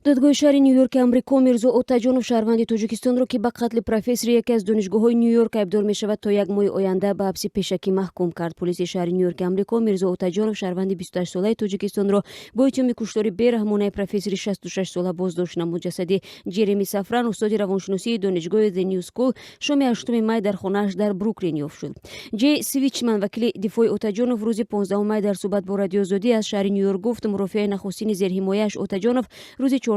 Додгоҳи шаҳри Ню-Йорки Амрико Мирзо Отаҷонов, шаҳрванди Тоҷикистонро, ки ба қатли профессори яке аз донишгоҳҳои Ню-Йорк айбдор мешавад, то як моҳи оянда ба ҳабси пешакӣ маҳкум кард. Полиси шаҳри Ню-Йорки Амрико Мирзо Отаҷонов, шаҳрванди 28-солаи Тоҷикистонро, бо иттиҳоми куштори бераҳмонаи профессори 66-сола боздошт намуд. Ҷасади Ҷереми Сафран, устоди равоншиносии донишгоҳи The New School, шоми 8 май дар хонааш дар Бруклин ёфт шуд. Ҷей Свичман, вакили дифои Отаҷонов, рӯзи 15 май дар суҳбат бо Радиои Озодӣ аз шаҳри Ню-Йорк гуфт, мурофиаи нахустини зерҳимояаш Отаҷонов рӯзи 14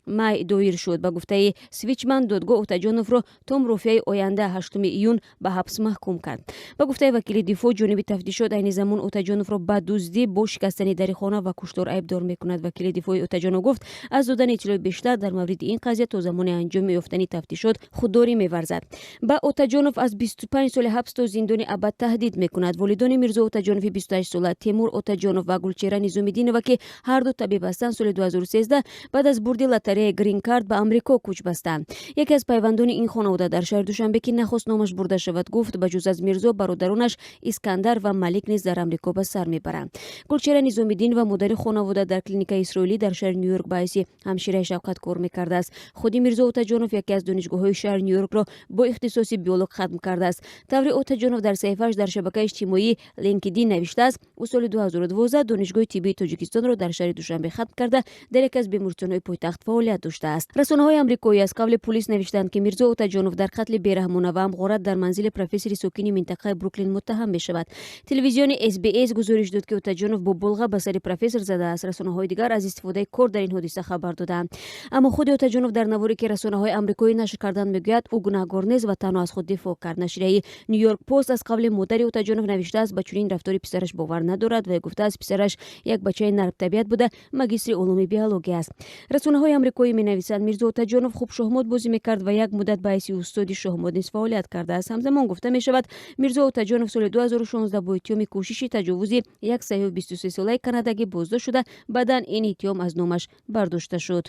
май доир шуд. Ба гуфтаи Свичман, додгоҳ Отаҷоновро то мурофиаи оянда, 8 июн, ба ҳабс маҳкум кард. Ба гуфтаи вакили дифоъ, ҷониби тафтишот айни замон Отаҷоновро ба дуздӣ бо шикастани дари хона ва куштор айбдор мекунад. Вакили дифои Отаҷонов гуфт, аз додани иттилои бештар дар мавриди ин қазия то замони анҷом ёфтани тафтишот худдорӣ меварзад. Ба Отаҷонов аз 25 соли ҳабс то зиндони абад таҳдид мекунад. Волидони Мирзо Отаҷонови 28-сола, Темур Отаҷонов ва Гулчеҳра Низомиддинова, ки ҳарду табиб ҳастанд, соли 2013 баъд аз бурди лотареяи грин-карт ба Амрико кӯч бастанд. Яке аз пайвандони ин хонавода дар шаҳри Душанбе, ки нахост номаш бурда шавад, гуфт, ба ҷуз аз Мирзо бародаронаш Искандар ва Малик низ дар Амрико ба сар мебаранд. Гулчеҳра Низомиддинова, модари хонавода, дар клиникаи исроилӣ дар шаҳри Ню-Йорк ба ҳайси ҳамшираи шафқат кор мекардааст. Худи Мирзо Отаҷонов яке аз донишгоҳҳои шаҳри Ню-Йоркро бо ихтисоси биолог хатм кардааст. Тавре Отаҷонов дар саҳифааш дар шабакаи иҷтимоӣ LinkedIn навиштааст, ӯ соли 2012 Донишгоҳи тиббии Тоҷикистонро дар шаҳри Душанбе хатм карда, дар яке аз бемористонҳои пойтахт фаъолият доштааст. Расонаҳои амрикоӣ аз қавли пулис навиштанд, ки Мирзо Отаҷонов дар қатли бераҳмона ва ҳам ғорат дар манзили профессори сокини минтақаи Бруклин муттаҳам мешавад. Телевизиони СБС гузориш дод, ки Отаҷонов бо болға ба сари профессор задааст. Расонаҳои дигар аз истифодаи корд дар ин ҳодиса хабар додаанд. Аммо худи Отаҷонов дар наворе, ки расонаҳои амрикоӣ нашр карданд, мегӯяд, ӯ гунаҳгор нест ва танҳо аз худ дифоъ кард. Нашрияи Нью-Йорк Пост аз қавли модари Отаҷонов навиштааст, ба чунин рафтори писараш бовар надорад ва гуфтааст, писараш як бачаи нармтабиат буда, магистри улуми биология аст. Расонаҳои амрикоӣ менависанд, Мирзо Отаҷонов хуб шоҳмот бозӣ мекард ва як муддат ба ҳайси устоди шоҳмот низ фаъолият кардааст. Ҳамзамон гуфта мешавад, Мирзо Отаҷонов соли 2016 бо иттиҳоми кӯшиши таҷовузи як сайёҳи 23-солаи канадагӣ боздошт шуда, баъдан ин иттиҳом аз номаш бардошта шуд.